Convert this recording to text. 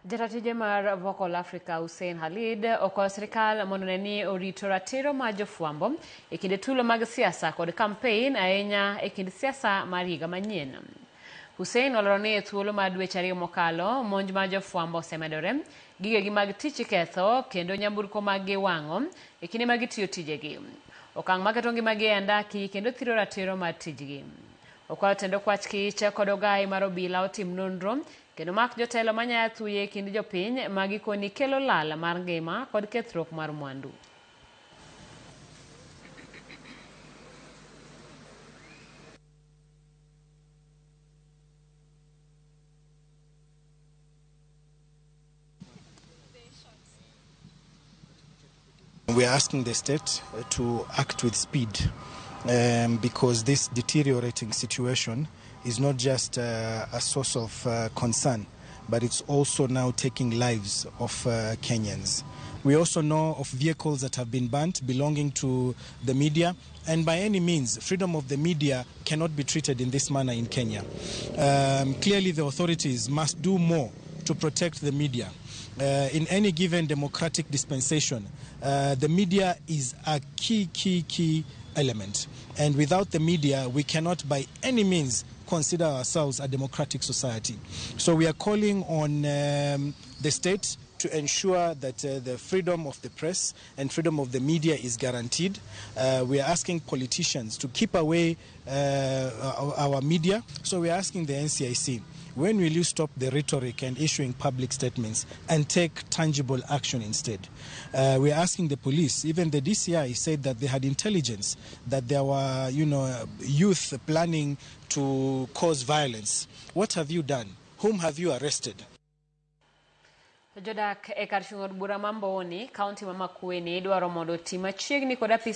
Jata tije mar Vocal Africa Hussein Khalid okwayo sirikal mondo one ni orito ratiro mar jofwambo e kinde tulo mag siasa kod kampein ahinya e kind siasa mar higa manyien. Hussein olero ni e thuolo mar dweche 2 mokalo, monj mar jofwambo osemedore, gigegi mag tich iketho kendo nyamburko mag gi wang'o e kinde ma gitiyo tijegi. Okang' maketo ngimagi e andaki kendo thiro ratiro mar tijgi. Okwayo tend okwach kich kod ogai mar obila otim nonro kendo mak jotelo manyaya thuye e kind jopiny ma gikoni kelo lal mar ngima kod kethruok mar mwandu. We are asking the state to act with speed because this deteriorating situation is not just a source of concern, but it's also now taking lives of Kenyans. We also know of vehicles that have been burnt belonging to the media, and by any means, freedom of the media cannot be treated in this manner in Kenya. Clearly, the authorities must do more to protect the media. In any given democratic dispensation, the media is a key element. And without the media, we cannot by any means consider ourselves a democratic society. So we are calling on the state to ensure that the freedom of the press and freedom of the media is guaranteed. We are asking politicians to keep away our media. So we are asking the NCIC, when will you stop the rhetoric and issuing public statements and take tangible action instead? We are asking the police, even the DCI said that they had intelligence that there were, youth planning to cause violence. What have you done? Whom have you arrested? Jodak e kar chung' od bura ma Mboni, kaunti ma Makueni, idwaro mondo oti machiegni kod apis